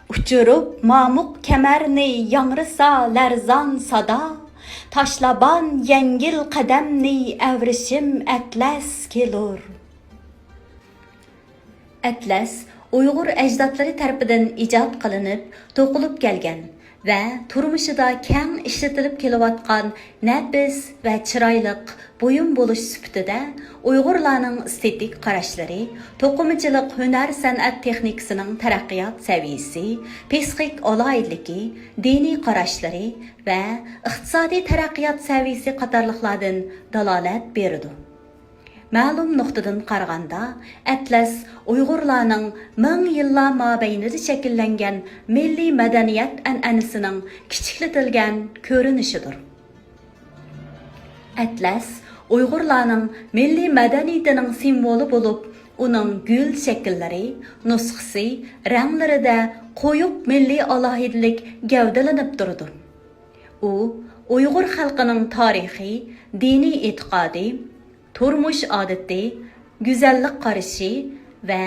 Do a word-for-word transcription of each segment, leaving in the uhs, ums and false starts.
ئۇچۇرۇپ مامۇق كەمەرنى ياڭرىسا لەرزان سادا، تاشلابان يەڭگىل قەدەمنى ئەۋرىشىم ئەتلەس كېلۇر. ئەتلەس ئۇيغۇر ئەجدادلىرى تەرىپىدىن ئىجاد قىلىنىپ، توقۇلۇپ كەلگەن ۋە تۇرمۇشىدا كەڭ ئىشلىتىلىپ كېلىۋاتقان نەپىس ۋە چىرايلىق بۇيۇم بولۇش سۈپىتىدە ئۇيغۇرلارنىڭ ئېستېتىك قاراشلىرى، توقۇمىچىلىق ھۈنەر-سەنئەت تېخنىكىسىنىڭ تەرەققىيات سەۋىيىسى، پسىخىك ئالاھىدىلىكى، دىنىي قاراشلىرى ۋە ئىقتىسادىي تەرەققىيات سەۋىيىسى قاتارلىقلاردىن دالالەت بېرىدۇ. مەلۇم نۇقتىدىن قارىغاندا، ئەتلەس ئۇيغۇرلارنىڭ مىڭ يىللار مابەينىدە شەكىللەنگەن مىللىي مەدەنىيەت ئەنئەنىسىنىڭ كىچىكلىتىلگەن كۆرۈنۈشىدۇر. ئەتلەس ئۇيغۇرلارنىڭ مىللىي مەدەنىيىتىنىڭ سىمۋولى بولۇپ، ئۇنىڭ گۈل شەكىللىرى، نۇسخىسى، رەڭلىرىدە قويۇق مىللىي ئالاھىدىلىك گەۋدىلىنىپ تۇرىدۇ. ئۇ ئۇيغۇر خەلقىنىڭ تارىخى، دىنىي ئېتىقادى، تۇرمۇش ئادىتى، گۈزەللىك قارىشى ۋە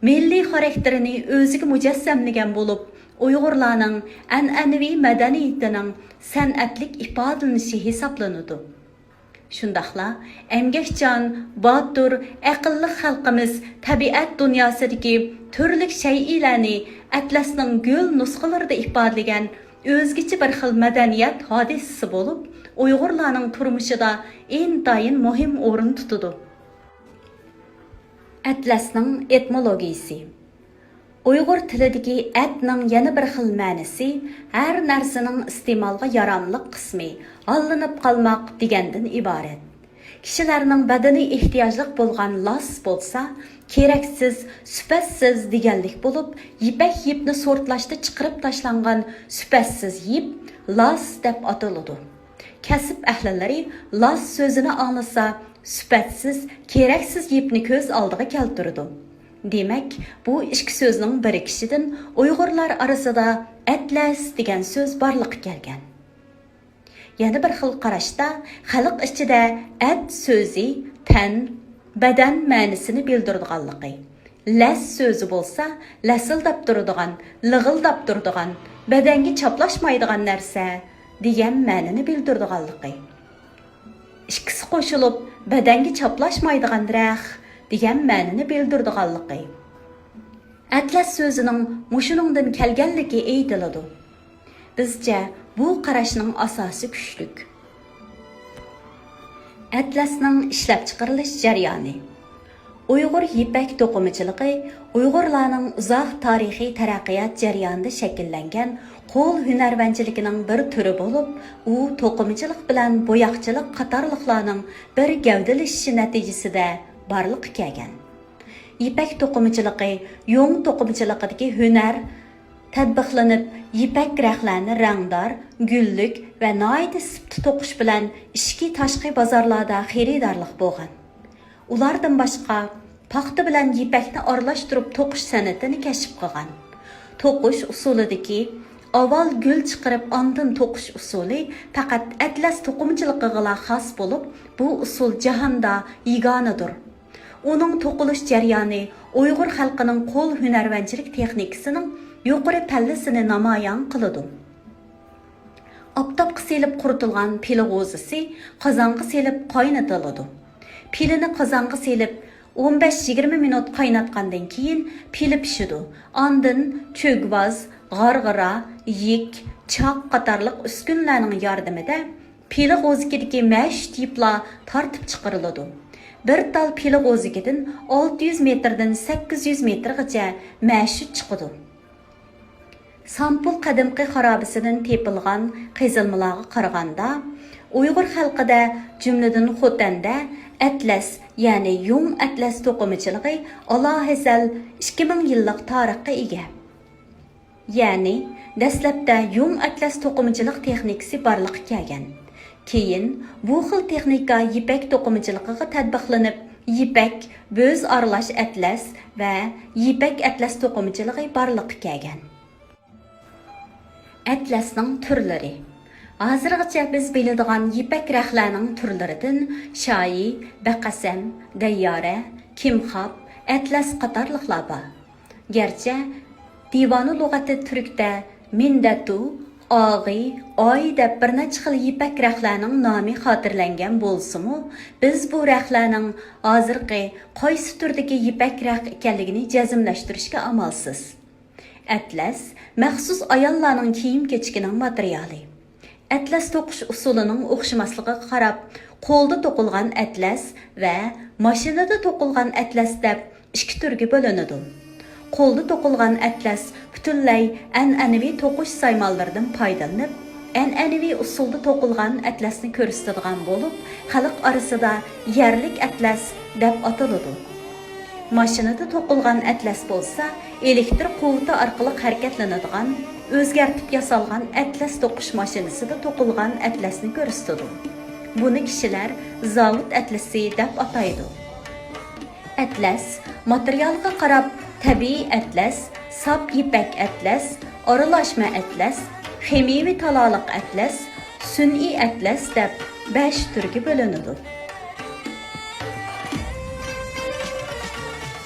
مىللىي خاراكتېرىنى ئۆزىگە مۇجەسسەملىگەن بولۇپ، ئۇيغۇرلارنىڭ ئەنئەنىۋى مەدەنىيىتىنىڭ سەنئەتلىك ئىپادىلىنىشى ھېسابلىنىدۇ. شۇنداقلا ئەمگەكچان، باتۇر، ئەقىللىق خەلقىمىز تەبىئەت دۇنياسىدىكى تۈرلۈك شەيئىلەرنى ئەتلەسنىڭ گۈل نۇسخىلىرىدا ئىپادىلىگەن ئۆزگىچە بىر خىل مەدەنىيەت ھادىسىسى بولۇپ، ئۇيغۇرلارنىڭ تۇرمۇشىدا ئىنتايىن مۇھىم ئورۇن تۇتىدۇ. ئەتلەسنىڭ ئېتىمولوگىيىسى. ئۇيغۇر تىلىدىكى ئەتنىڭ يەنە بىر خىل مەنىسى ھەر نەرسىنىڭ ئىستېمالغا ياراملىق قىسمى، ھاللىنىپ قالماق دېگەندىن ئىبارەت. كىشىلەرنىڭ بەدىنى ئېھتىياجلىق بولغان لاس بولسا، كېرەكسىز، سۈپەتسىز دېگەنلىك بولۇپ، يىپەك يىپنى سورتلاشتا چىقىرىپ تاشلانغان سۈپەتسىز يىپ لاس دەپ ئاتىلىدۇ. كەسىپ ئەھلىلىرى لاس سۆزىنى ئاڭلىسا، سۈپەتسىز، كېرەكسىز يىپنى كۆز ئالدىغا كەلتۈرىدۇ. دېمەك، بۇ ئىككى سۆزنىڭ بىرىكىشىدىن ئۇيغۇرلار ئارىسىدا ئەتلەس دېگەن سۆز بارلىققا كەلگەن. يەنە بىر خىل قاراشتا، خەلق ئىچىدە ئەت سۆزى تەن، بەدەن مەنىسىنى بىلدۈرىدىغانلىقى، لەس سۆزى بولسا لەسىلداپ تۇرىدىغان، لىغىلداپ تۇرىدىغان، بەدەنگە چاپلاشمايدىغان نەرسە دېگەن مەنىنى بىلدۈرىدىغانلىقى، ئىككىسى قوشۇلۇپ بەدەنگە چاپلاشمايدىغان رەخ دېگەن مەنىنى بىلدۈرىدىغانلىقى. ئەتلەس سۆزىنىڭ مۇشۇنىڭدىن كەلگەنلىكى ئېيتىلىدۇ. بىزچە بۇ قاراشنىڭ ئاساسى كۈچلۈك. ئەتلەسنىڭ ئىشلەپچىقىرىلىش جەريانى. ئۇيغۇر يىپەك توقۇمىچىلىقى ئۇيغۇرلارنىڭ ئۇزاق تارىخىي تەرەققىيات جەريانىدا شەكىللەنگەن قول ھۈنەرۋەنچىلىكىنىڭ بىر تۈرى بولۇپ، ئۇ توقۇمىچىلىق بىلەن بوياقچىلىق قاتارلىقلارنىڭ بىر گەۋدىلىشىشى نەتىجىسىدە بارلىققا كەلگەن. يىپەك توقۇمىچىلىقى يۇڭ توقۇمىچىلىقىدىكى ھۈنەر تەتبىقلىنىپ، يىپەك رەخلەرنى رەڭدار، گۈللۈك ۋە ناھايىتى سىپتا توقۇش بىلەن ئىچكى، تاشقى بازارلاردا خېرىدارلىق بولغان. ئۇلاردىن باشقا، پاختا بىلەن يىپەكنى ئارىلاشتۇرۇپ توقۇش سەنئىتىنى كەشىپ قىلغان. توقۇش ئۇسۇلىدىكى ئاۋۋال گۈل چىقىرىپ ئاندىن توقۇش ئۇسۇلى پەقەت ئەتلەس توقۇمىچىلىقىغىلا خاس بولۇپ، بۇ ئۇسۇل جاھاندا يېگانىدۇر. ئۇنىڭ توقۇلۇش جەريانى ئۇيغۇر خەلقىنىڭ قول ھۈنەرۋەنچىلىك تېخنىكىسىنىڭ يۇقىرى پەللىسىنى نامايان قىلىدۇ. ئاپتاپقا سېلىپ قۇرۇتۇلغان پىلە غوزىسى قازانغا سېلىپ قاينىتىلىدۇ. پىلىنى قازانغا سېلىپ، ئون بەش يىگىرمە مىنۇت قايناتقاندىن كېيىن، پىلە پىشىدۇ. ئاندىن چۆگۋاز، غارغىرا، يىك، چاق قاتارلىق ئۈسكۈنىلەرنىڭ ياردىمىدە پىلە غوزىكىدىكى مەشۇت يىپلار تارتىپ چىقىرىلىدۇ. بىر تال پىلە غوزىكىدىن ئالتە يۈز مېتىردىن سەككىز يۈز مېتىرغىچە مەشۇت چىقىدۇ. سامپۇل قەدىمكى خارابىسىدىن تېپىلغان قېزىلمىلارغا قارىغاندا، ئۇيغۇر خەلقىدە، جۈملىدىن خوتەندە ئەتلەس، يەنى يۇڭ ئەتلەس توقۇمىچىلىقى ئالاھەزەل ئىككى مىڭ يىللىق تارىخقا ئىگە. يەنى، دەسلەپتە يۇڭ ئەتلەس توقۇمىچىلىق تېخنىكىسى بارلىققا كەلگەن. كېيىن بۇ خىل تېخنىكا يىپەك توقۇمىچىلىقىغا تەتبىقلىنىپ، يىپەك، بۆز ئارىلاش ئەتلەس ۋە يىپەك ئەتلەس توقۇمىچىلىقى بارلىققا كەلگەن. ئەتلەسنىڭ تۈرلىرى. ھازىرغىچە بىز بىلىدىغان يىپەك رەخلەرنىڭ تۈرلىرىدىن شايى، بەقەسەم، دەييارە، كىمخاب، ئەتلەس قاتارلىقلار بار. گەرچە دىۋانۇ لۇغەتى تۈركتە مىندەتۇ، ئاغى، ئاي دەپ بىر نەچچە خىل يىپەك رەختلەرنىڭ نامى خاتىرىلەنگەن بولسىمۇ، بىز بۇ رەختلەرنىڭ ھازىرقى قايسى تۈردىكى يىپەك رەخت ئىكەنلىكىنى جەزملەشتۈرۈشكە ئامالسىز. ئەتلەس مەخسۇس ئاياللارنىڭ كىيىم-كېچىكىنىڭ ماتېرىيالى. ئەتلەس توقۇش ئۇسۇلىنىڭ ئوخشىماسلىقىغا قاراپ، قولدا توقۇلغان ئەتلەس ۋە ماشىنىدا توقۇلغان ئەتلەس دەپ ئىككى تۈرگە بۆلۈنىدۇ. قولدا توقۇلغان ئەتلەس پۈتۈنلەي ئەنئەنىۋى توقۇش سايمانلىرىدىن پايدىلىنىپ، ئەنئەنىۋى ئۇسۇلدا توقۇلغان ئەتلەسنى كۆرسىتىدىغان بولۇپ، خەلق ئارىسىدا يەرلىك ئەتلەس دەپ ئاتىلىدۇ. ماشىنىدا توقۇلغان ئەتلەس بولسا، ئېلېكتر قۇۋۋىتى ئارقىلىق ھەرىكەتلىنىدىغان، ئۆزگەرتىپ ياسالغان ئەتلەس توقۇش ماشىنىسىدا توقۇلغان ئەتلەسنى كۆرسىتىدۇ. بۇنى كىشىلەر زاۋۇت ئەتلىسى دەپ ئاتايدۇ. ئەتلەس ماتېرىيالغا قاراپ، تەبىئىي ئەتلەس، ساپ يىپەك ئەتلەس، ئارىلاشما ئەتلەس، خىمىيەۋى تالالىق ئەتلەس، سۈنئىي ئەتلەس دەپ بەش تۈرگە بۆلۈنىدۇ.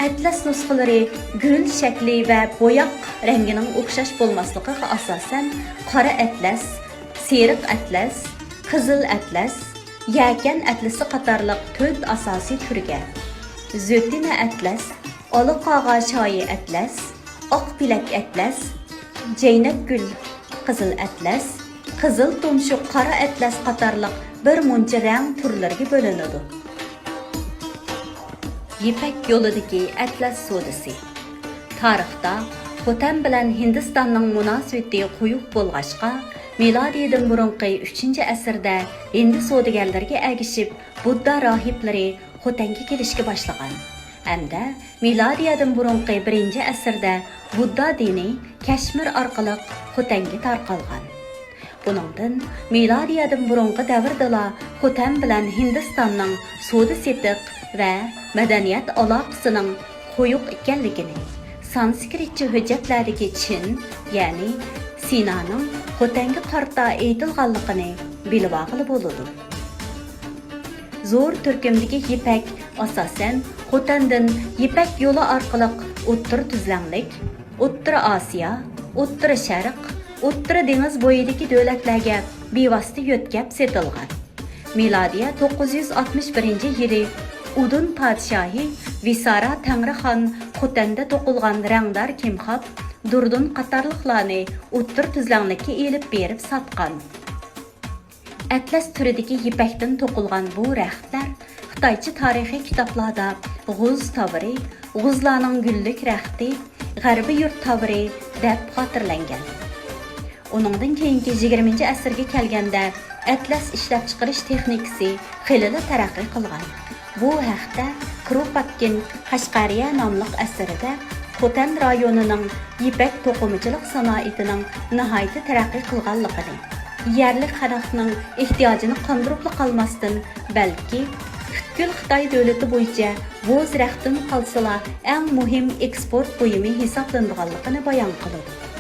ئەتلەس نۇسخىلىرى گۈل شەكلى ۋە بوياق رەڭگىنىڭ ئوخشاش بولماسلىقىغا ئاساسەن، قارا ئەتلەس، سېرىق ئەتلەس، قىزىل ئەتلەس، يەكەن ئەتلىسى قاتارلىق تۆت ئاساسىي تۈرگە، زۆتىنە ئەتلەس، ئالا قاغا شايى ئەتلەس، ئاق پېلەك ئەتلەس، جەينەكگۈل قىزىل ئەتلەس، قىزىل تۇمشۇق قارا ئەتلەس قاتارلىق بىر مۇنچە رەڭ تۈرلىرىگە بۆلۈنىدۇ. يىپەك يولىدىكى ئەتلەس سودىسى. تارىختا خوتەن بىلەن ھىندىستاننىڭ مۇناسىۋىتى قويۇق بولغاچقا، مىلادىيىدىن بۇرۇنقى ئۈچىنچى ئەسىردە ھىندى سودىگەرلىرىگە ئەگىشىپ، بۇددا راھىبلىرى خوتەنگە كېلىشكە باشلىغان ھەمدە مىلادىيەدىن بۇرۇنقى بىرىنچى ئەسىردە بۇددا دىنى كەشمىر ئارقىلىق خوتەنگە تارقالغان. بۇنىڭدىن مىلادىيەدىن بۇرۇنقى دەۋردىلا خوتەن بىلەن ھىندىستاننىڭ سودا-سېتىق ۋە مەدەنىيەت ئالاقىسىنىڭ قويۇق ئىكەنلىكىنى، سانسكرىتچە ھۆججەتلەردىكى چىن، يەنى سىنانىڭ خوتەنگە قارىتا ئېيتىلغانلىقىنى بىلىۋالغىلى بولىدۇ. زور تۈركۈمدىكى يىپەك ئاساسەن خوتەندىن يىپەك يولى ئارقىلىق ئوتتۇرا تۈزلەڭلىك، ئوتتۇرا ئاسىيا، ئوتتۇرا شەرق، ئوتتۇرا دېڭىز بويىدىكى دۆلەتلەرگە بىۋاسىتە يۆتكەپ سېتىلغان. مىلادىيە توققۇز يۈز ئاتمىش بىرىنچى يىلى ئۇدۇن پادىشاھى ۋىسارا تەڭرىخان خوتەندە توقۇلغان رەڭدار كىمخاب، دۇردۇن قاتارلىقلارنى ئوتتۇرا تۈزلەڭلىككە ئېلىپ بېرىپ ساتقان. ئەتلەس تۈرىدىكى يىپەكتىن توقۇلغان بۇ رەختلەر خىتايچە تارىخىي كىتابلاردا غۇز تاۋىرى، غۇزلارنىڭ گۈللۈك رەختى، غەربىي يۇرت تاۋىرى دەپ خاتىرىلەنگەن. ئۇنىڭدىن كېيىنكى يىگىرمىنچى ئەسىرگە كەلگەندە، ئەتلەس ئىشلەپچىقىرىش تېخنىكىسى خېلىلا تەرەققىي قىلغان. بۇ ھەقتە كروپاتكىن قەشقەرىيە ناملىق ئەسىرىدە خوتەن رايونىنىڭ يىپەك توقۇمىچىلىق سانائىتىنىڭ ناھايىتى تەرەققىي قىلغانلىقىنى، يەرلىك خەلقنىڭ ئېھتىياجىنى قاندۇرۇپلا قالماستىن، بەلكى پۈتكۈل خىتاي دۆلىتى بويىچە بوز رەختتىن قالسىلا ئەڭ مۇھىم ئېكسپورت بۇيۇمى ھېسابلىنىدىغانلىقىنى بايان قىلىدۇ.